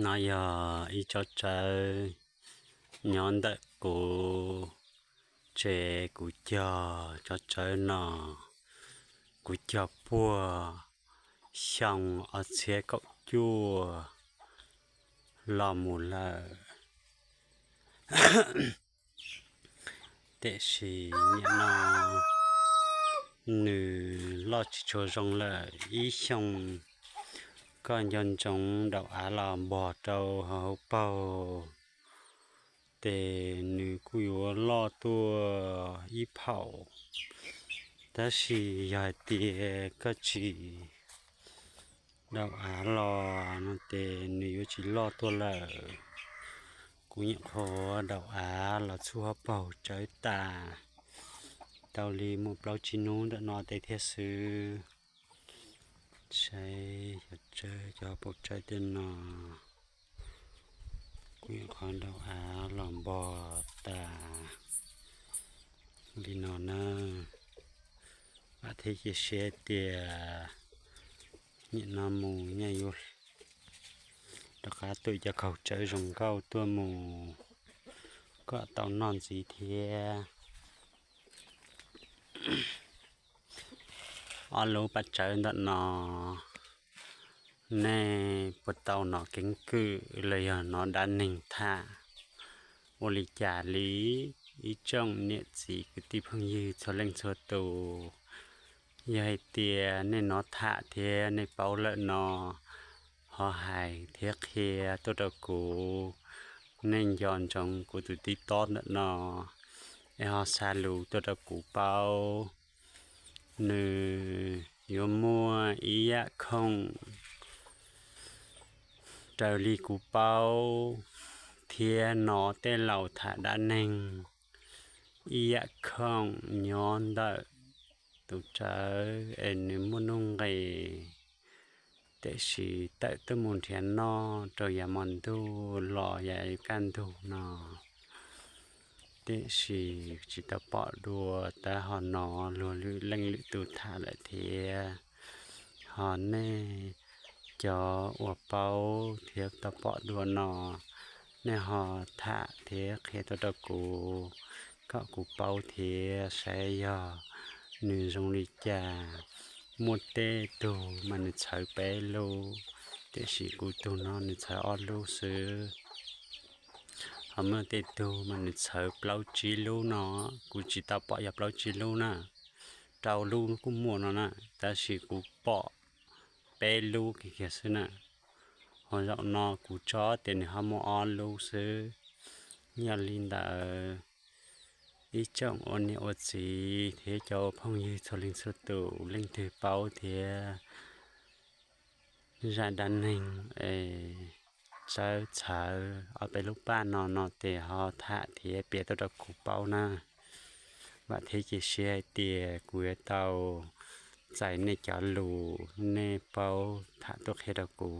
No yog ib tsob tsawb nyob ntawm kuv tsev. Kuv cog tsob tsawb no, kuv cog puag xyoo ob txhiab kaum cuaj los mus lawm. Tiam sis nim no nws loj tsis tshua zoo lawm. Ib xyoo koj nco ntsoov daum av los npog rau hauv paug, ces nws kuj yuav loj tuaj ib phaum. Tab sis yog hais tias koj tsis daum av los no ces nws yuav tsis loj tuaj lawm. Kuv nyuam qhuav daum av los txhub hauv paug tsawb tas tau li muaj plaub tsib hnub ntawm no tej thiab xwb. Saib cov tsawb, cov hauv paug tsawb tej no, kuv nyuam qhuav daum av los npog tas li no na. Vam thiab cia siab tias nim no mus nej yuav rov qab tuaj cov kaug tsawb zoo nkauj tuaj mus kom tau noj ntxiv thiab. Ob lub paj tsawb ntawm no, nej puas tau hnov keeb kwm los yog hnov dab neeg tham ua li cas li? Ib tsoom niam txiv kwv tij phooj ywg txhua leej txhua tus, yog hais tias nej hnov tham thiab nej paub lawm no, ho hais thiab qhia tuaj rau kuv. Nej nco ntsoov kuv tus tib tob ntawm no, es ho xa lus tuaj rau kuv paub. Nws yuav muaj ib yam khoom raws li kuv paub thiab hnov tej laus tham dab neeg, ib yam khoom nyob ntawm tus tsawb es nws muaj nuj nqis, tiam sis tawm tuaj mus nrhiav noj rau yav hmo ntuj los yav kaj ntug no, tiam sis tsis tau pom dua, tab ho hnov luag lwm leej lwm tus tham lawm thiab. Ho nej cov uas paub thiab tau pom dua no, nej ho tham thiab qhia tuaj rau kuv kom kuv paub thiab saib yog nws zoo li cas. Muaj tej tug mas nws txhawv peb lub, tiam sis kuv tug no nws txhawv ob lub xwb. Ho muaj tej tug mas nws txhawv plaub tsib lub no, kuv tsis tau pom yog plaub tsib lub na, rau lub kuj muaj no na, tab sis kuv pom peb lub kiag kiag xwb na. Ho zaum no kuv tso tias nws ho muaj ob lub xwb. Yog li ntawd, ib tsoom ua niam ua txiv thiab cov phooj ywg txhua leej txhua tus, leej twg paub thiab zaj dab neeg es tsawb txhawv ob peb lub paj no no ces ho tham thiab piav tuaj rau kuv paub na. Vam thiab cia siab hais tias kuv yuav tau txais nej cov lus, nej paub tham tuaj qhia rau kuv.